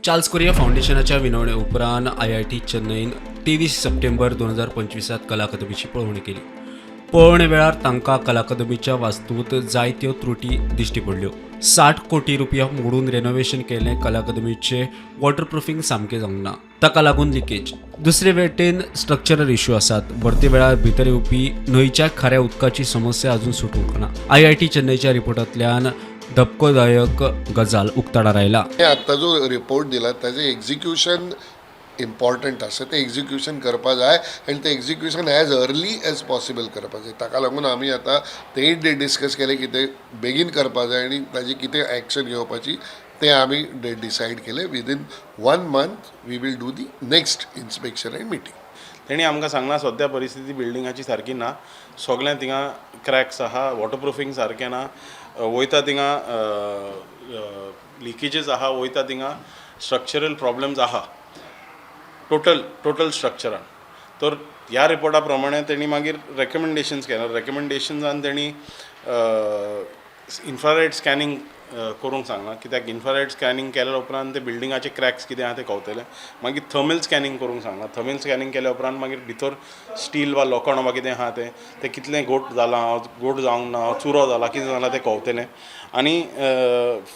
Charles Korea फावंडेशनाच्या विनवणे उपरांत IIT Chennaiyin 23 सप्टेंबर 2025 कला अकादमीची पळोवणी केली. पळोवणे वेळार तांकां कला अकादमीच्या वास्तूत जायत्यो त्रुटी दिश्टी पडल्यो. 60 कोटी रुपया मोडून रेनोव्हेशन केल्लें कला अकादमीचें वॉटरप्रुफींग सामकें जावंक ना. ताका लागून लिकेज. दुसरे वटेन स्ट्रक्चरल इश्यू आसात. भरती वेळार भितर येवपी न्हंयच्या खाऱ्या उदकाची समस्या अजून सुटूंक ना. आयआयटी चेन्नईच्या रिपोर्टांतल्यान धपकोदायक गजाल उक्ताडार आयला. हे आत्ता जो रिपोर्ट दिला, ताजें एक्झिक्युशन इम्पॉर्टंट आसा. तें एक्झिक्युशन करपा जाय आनी तें execution as early as possible करपा जाय. ताका लागून आमी आतां तेय डिस्कस केलें की तें बेगीन करपा जाय आनी ताजी कितें एक्शन घेवपाची तें आमी डिसायड केलें. Within one month we will do the next inspection and meeting. तेणी आमकां सांगलां, सद्या परिस्थिती बिल्डिंगाची सारकी ना, सगळ्यां थिंगा क्रॅक्स आहा, वॉटरप्रुफींग सारकें ना, वयता थिंगा लिकेजीस आहा, वयता थिंगा स्ट्रक्चरल प्रॉब्लम्स आहा टोटल स्ट्रक्चरान. तर ह्या रिपोर्टा प्रमाणे तेणी मागीर रेकमेंडेशन्स केला. रेकमेंडेशन्सान तेणी इन्फ्रारेड स्कॅनिंग करूंक सांगलां, कित्याक इन्फ्रारेड स्कॅनिंग केल्या उपरांत ते बिल्डिंगाचे क्रॅक्स कितें आहा ते कळतले. मागीर थर्मल स्कॅनिंग करूंक सांगलां. थर्मल स्कॅनिंग केल्या उपरांत मागीर भितर स्टील वा लोखण वा कितें आहा तें तें कितलें घट जालां, घट जावंक ना, चुरो जाला, कितें जालां तें कळतलें. आनी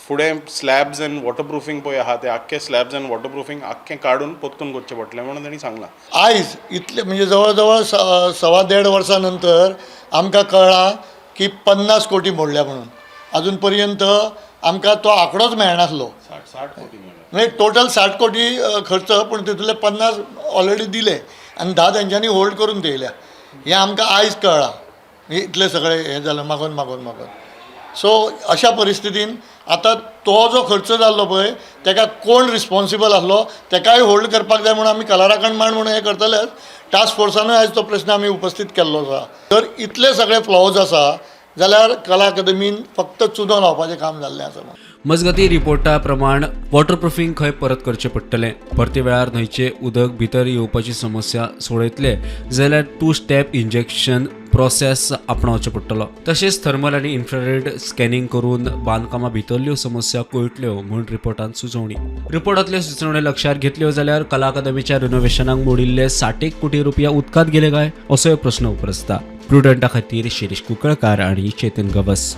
फुडें स्लॅब्स एंड वॉटरप्रुफींग पळय आहा, तें आख्खें स्लॅब्स एंड वॉटरप्रुफींग आख्खें काडून परतून करचें पडटलें म्हणून तेणी सांगलां. आयज इतले म्हणजे जवळ जवळ सव्वा देड वर्सां नंतर आमकां कळ्ळां की 50 कोटी मोडल्या म्हणून. अजून पर्यंत आमकां तो आंकडोच मेळनासलो. 60 कोटी म्हणल्यार म्हणजे टोटल 60 कोटी खर्च, पूण तितूंतले 50 ऑलरेडी दिले आनी 10 तेंच्यांनी होल्ड करून दवरल्या. हें आमकां आयज कळ्ळां. म्हणजे इतलें सगळें हें जालें मागोन मागोन मागोन. सो अशा परिस्थितीन आतां तो जो खर्च जाल्लो पळय, तेका कोण रिस्पॉन्सिबल आसलो तेकाय होल्ड करपाक जाय म्हणून आमी कला राखण मांड म्हणून हें करतलेच. टास्क फोर्सानूय आयज तो प्रस्न आमी उपस्थीत केल्लो आसा. जर इतले सगळे फ्लॉज आसा जाल्यार कला अकादमीन फक्त चुनो लावपाचें काम जाल्लें आसा म्हणून. मजगती, रिपोर्टा प्रमाण वॉटरप्रुफींग खंय परत करचें पडटलें. भरती वेळार न्हंयचें उदक भितर येवपाची समस्या सोडयतले जाल्यार टू स्टेप इंजेक्शन प्रोसेस आपणावचो पडटलो. तशेंच थर्मल आनी इन्फ्रारेड स्कॅनिंग करून बांदकामां भितरल्यो समस्या कळटल्यो म्हूण रिपोर्टांत सुचोवणी. रिपोर्टांतल्यो सुचोवण्यो लक्षात घेतल्यो जाल्यार कला अकादमीच्या रिनोव्हेशनाक मोडिल्ले 60 एक कोटी रुपया उदकांत गेले काय, असोय प्रस्न उप्रासता. प्रुडंटा खातीर शिरीष कुंकळकार आणि चेतन गवस.